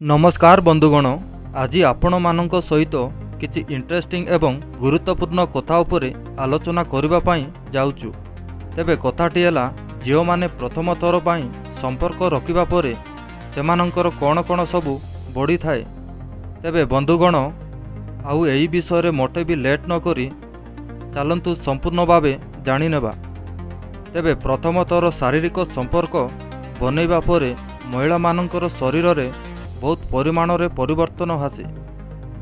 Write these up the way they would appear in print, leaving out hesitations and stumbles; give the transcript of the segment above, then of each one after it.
ନମସ୍କାର ବନ୍ଧୁଗଣ, ଆଜି ଆପଣମାନଙ୍କ ସହିତ କିଛି ଇଣ୍ଟରେଷ୍ଟିଂ ଏବଂ ଗୁରୁତ୍ୱପୂର୍ଣ୍ଣ କଥା ଉପରେ ଆଲୋଚନା କରିବା ପାଇଁ ଯାଉଛୁ। ତେବେ କଥାଟି ହେଲା, ଝିଅମାନେ ପ୍ରଥମ ଥର ପାଇଁ ସମ୍ପର୍କ ରଖିବା ପରେ ସେମାନଙ୍କର କ'ଣ କ'ଣ ସବୁ ବଢ଼ିଥାଏ। ତେବେ ବନ୍ଧୁଗଣ, ଆଉ ଏହି ବିଷୟରେ ମୋଟେ ବି ଲେଟ୍ ନକରି ଚାଲନ୍ତୁ ସମ୍ପୂର୍ଣ୍ଣ ଭାବେ ଜାଣିନେବା। ତେବେ ପ୍ରଥମ ଥର ଶାରୀରିକ ସମ୍ପର୍କ ବନେଇବା ପରେ ମହିଳାମାନଙ୍କର ଶରୀରରେ ବହୁତ ପରିମାଣରେ ପରିବର୍ତ୍ତନ ଆସେ,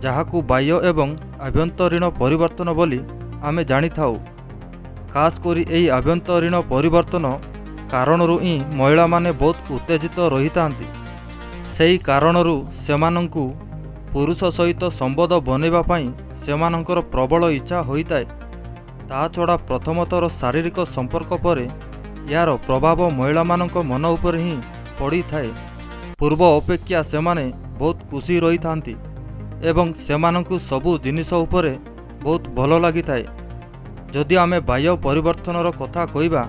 ଯାହାକୁ ବାହ୍ୟ ଏବଂ ଆଭ୍ୟନ୍ତରୀଣ ପରିବର୍ତ୍ତନ ବୋଲି ଆମେ ଜାଣିଥାଉ। ଖାସ୍ କରି ଏହି ଆଭ୍ୟନ୍ତରୀଣ ପରିବର୍ତ୍ତନ କାରଣରୁ ହିଁ ମହିଳାମାନେ ବହୁତ ଉତ୍ତେଜିତ ରହିଥାନ୍ତି। ସେହି କାରଣରୁ ସେମାନଙ୍କୁ ପୁରୁଷ ସହିତ ସମ୍ବନ୍ଧ ବନେଇବା ପାଇଁ ସେମାନଙ୍କର ପ୍ରବଳ ଇଚ୍ଛା ହୋଇଥାଏ। ତା ଛଡ଼ା ପ୍ରଥମ ଥର ଶାରୀରିକ ସମ୍ପର୍କ ପରେ ଏହାର ପ୍ରଭାବ ମହିଳାମାନଙ୍କ ମନ ଉପରେ ହିଁ ପଡ଼ିଥାଏ। ପୂର୍ବ ଅପେକ୍ଷା ସେମାନେ ବହୁତ ଖୁସି ରହିଥାନ୍ତି ଏବଂ ସେମାନଙ୍କୁ ସବୁ ଜିନିଷ ଉପରେ ବହୁତ ଭଲ ଲାଗିଥାଏ। ଯଦି ଆମେ ବାହ୍ୟ ପରିବର୍ତ୍ତନର କଥା କହିବା,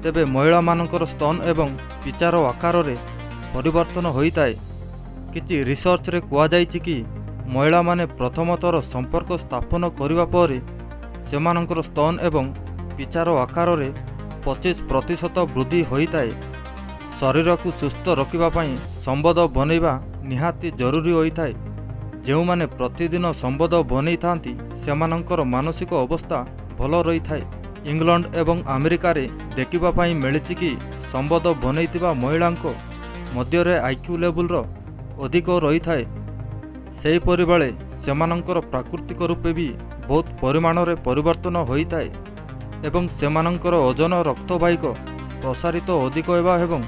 ତେବେ ମହିଳାମାନଙ୍କର ସ୍ତନ ଏବଂ ପିଚାର ଆକାରରେ ପରିବର୍ତ୍ତନ ହୋଇଥାଏ। କିଛି ରିସର୍ଚ୍ଚରେ କୁହାଯାଇଛି କି ମହିଳାମାନେ ପ୍ରଥମ ଥର ସମ୍ପର୍କ ସ୍ଥାପନ କରିବା ପରେ ସେମାନଙ୍କର ସ୍ତନ ଏବଂ ପିଚାର ଆକାରରେ 25% ବୃଦ୍ଧି ହୋଇଥାଏ। ଶରୀରକୁ ସୁସ୍ଥ ରଖିବା ପାଇଁ ସମ୍ବନ୍ଧ ବନେଇବା ନିହାତି ଜରୁରୀ ହୋଇଥାଏ। ଯେଉଁମାନେ ପ୍ରତିଦିନ ସମ୍ବନ୍ଧ ବନେଇଥାନ୍ତି, ସେମାନଙ୍କର ମାନସିକ ଅବସ୍ଥା ଭଲ ରହିଥାଏ। ଇଂଲଣ୍ଡ ଏବଂ ଆମେରିକାରେ ଦେଖିବା ପାଇଁ ମିଳିଛି କି ସମ୍ବନ୍ଧ ବନେଇଥିବା ମହିଳାଙ୍କ ମଧ୍ୟରେ ଆଇକ୍ୟୁ ଲେବୁଲର ଅଧିକ ରହିଥାଏ। ସେହିପରି ବେଳେ ସେମାନଙ୍କର ପ୍ରାକୃତିକ ରୂପେ ବି ବହୁତ ପରିମାଣରେ ପରିବର୍ତ୍ତନ ହୋଇଥାଏ ଏବଂ ସେମାନଙ୍କର ଓଜନ, ରକ୍ତବାହିକ ପ୍ରସାରିତ ଅଧିକ ହେବା ଏବଂ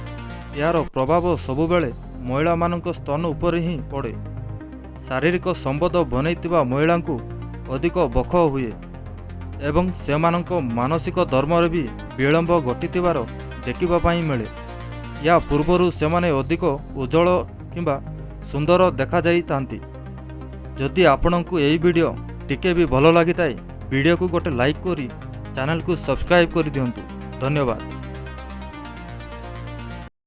ଏହାର ପ୍ରଭାବ ସବୁବେଳେ ମହିଳାମାନଙ୍କ ସ୍ତନ ଉପରେ ହିଁ ପଡ଼େ। ଶାରୀରିକ ସମ୍ବନ୍ଧ ବନେଇଥିବା ମହିଳାଙ୍କୁ ଅଧିକ ଭୋକ ହୁଏ ଏବଂ ସେମାନଙ୍କ ମାନସିକ ଧର୍ମରେ ବି ବିଳମ୍ବ ଘଟିଥିବାର ଦେଖିବା ପାଇଁ ମିଳେ। ୟା ପୂର୍ବରୁ ସେମାନେ ଅଧିକ ଉଜ୍ଜଳ କିମ୍ବା ସୁନ୍ଦର ଦେଖାଯାଇଥାନ୍ତି। ଯଦି ଆପଣଙ୍କୁ ଏହି ଭିଡ଼ିଓ ଟିକେ ବି ଭଲ ଲାଗିଥାଏ, ଭିଡ଼ିଓକୁ ଗୋଟେ ଲାଇକ୍ କରି ଚ୍ୟାନେଲକୁ ସବସ୍କ୍ରାଇବ୍ କରିଦିଅନ୍ତୁ। ଧନ୍ୟବାଦ।